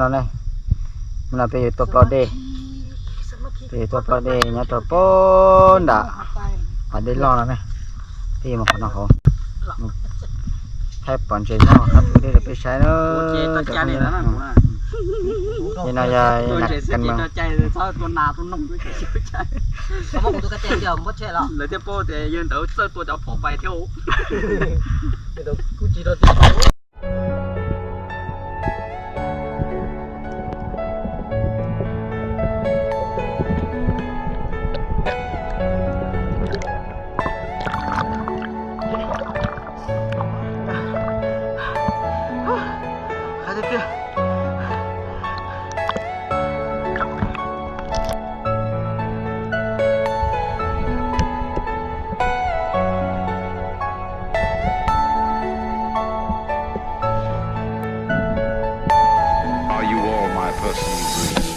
No ne, hnub no peb yuav tuaj plob dej, peb yuav tuaj plob dej nyob rau pem nram hav dej loj no ne. Peb yuav mus qhov no hauv, thaij pom ntses noj qab pw dej rau peb saib na. Ces no yog nas kas mas, lawv thiaj paub tias yawg ntawd txawj tua cov phom pais thiab. Are you all my personal dreams?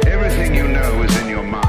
Everything you know is in your mind.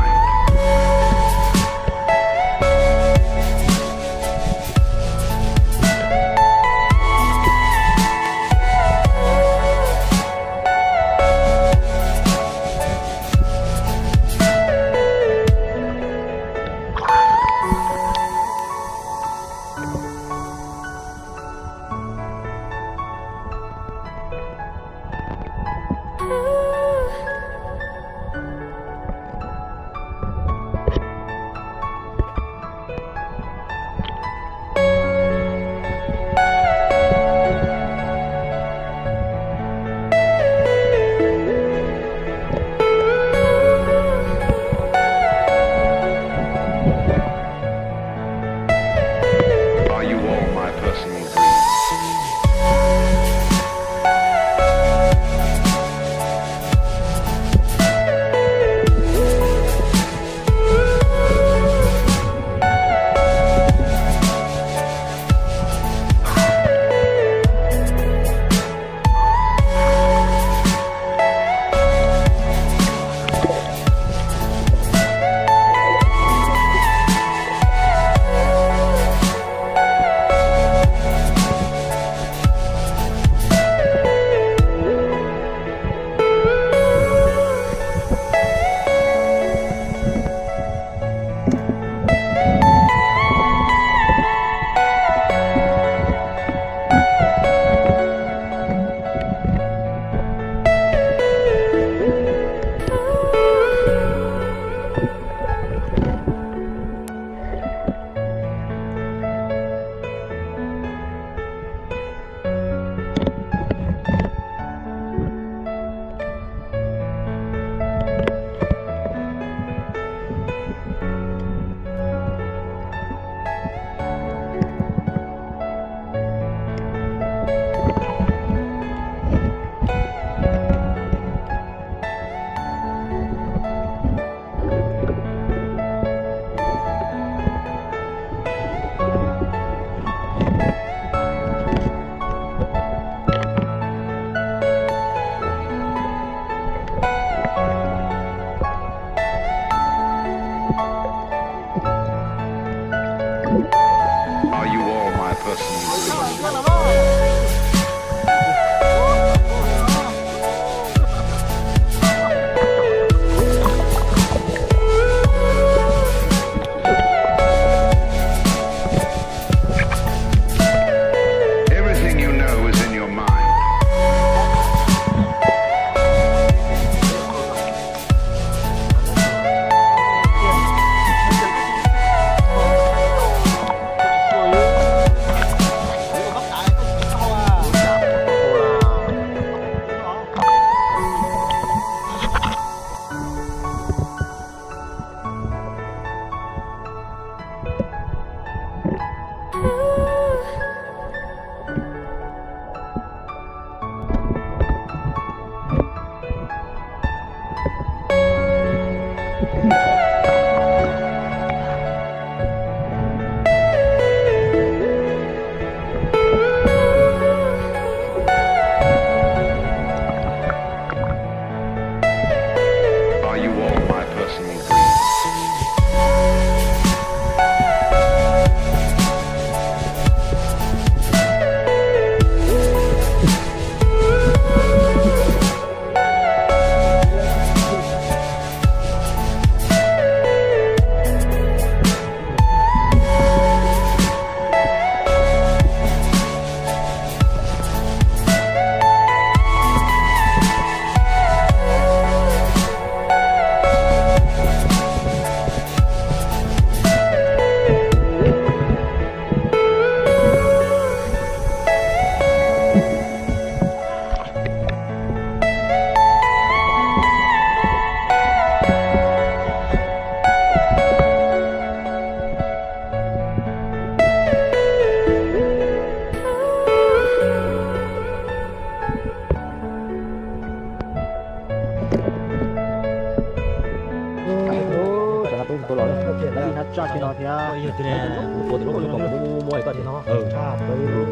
Tsa kiag no thiab. Ua tias lub ua li kom kuv muab koj tias no. Tshaj plaws li.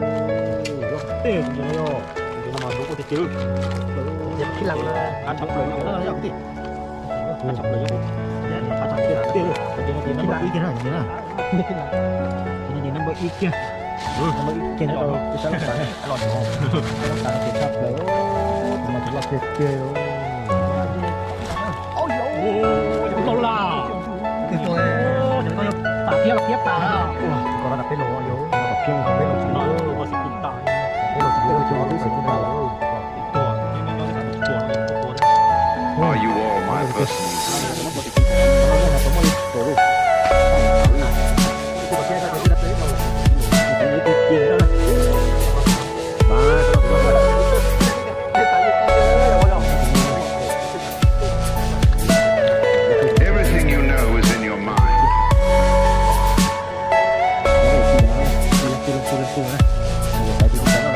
Tej tus no yog tus no mas lub ua tiag tiag. Qab tshaj plaws, qab tshaj plaws, qab tshaj plaws. Qab tshaj plaws tiag. Tus no ces number ib kiag na, tus no ces number ib kiag. Number ib kiag nyob rau sab laj tas, sab laj tas ces tshaj plaws. Tus no ces loj tiag tiag. Tus no loj lawm. Tus no yog tas thiab los thiab tas. Tus no tas peb los yog, peb los tsis, peb los tsis, peb los tsis, peb los tsis. Are you all my personal friends? Everything you know is in your mind. Peb nyuam ci nyuag tus lawm.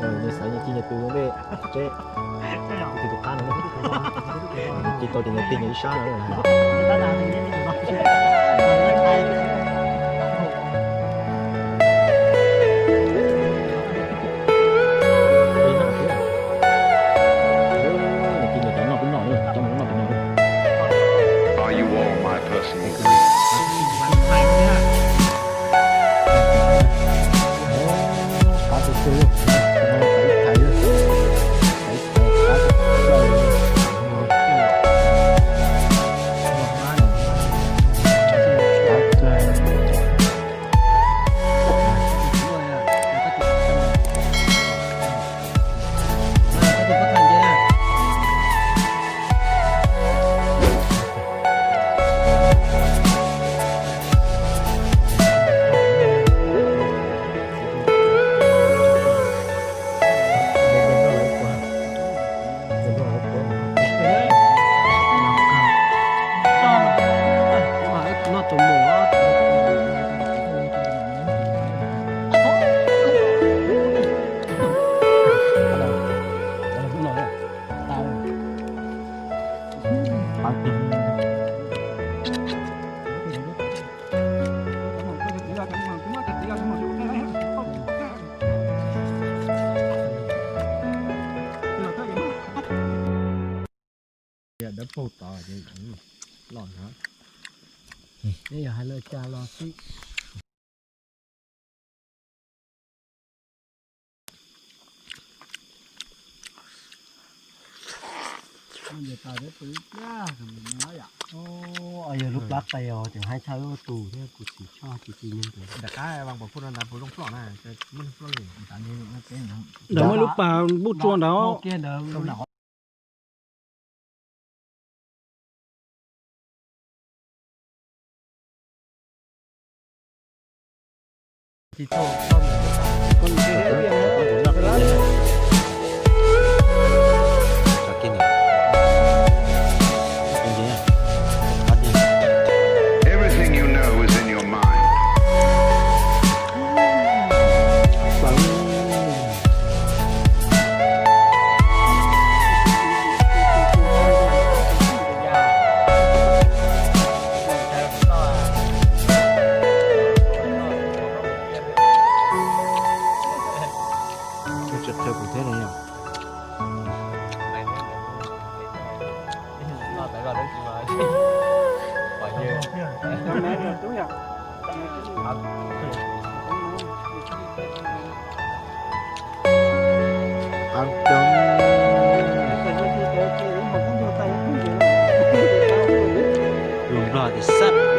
Nws xaiv nyuag ci nyuag tus ntej, tus tus qab no, ci tau ces nws tij nws ib sab no. Are you all my personal friends? Dawb paug tod ces loj hnyav. Yog hais lawm cas los xij. Yog lub plab tais os, tseem haib tshaj lub tus thiab, kuv tsis tshaj tus ci niag ntawd. Ntawm qab vas pom phuj no ntawd puas zoo ploj na, muaj neeg ploj li. Ntawd muaj lub pas npuj tsua ntawd. Everything you know is in your mind. Tsis qhia kuv thiab ne yom. Lus Nplog tias sab.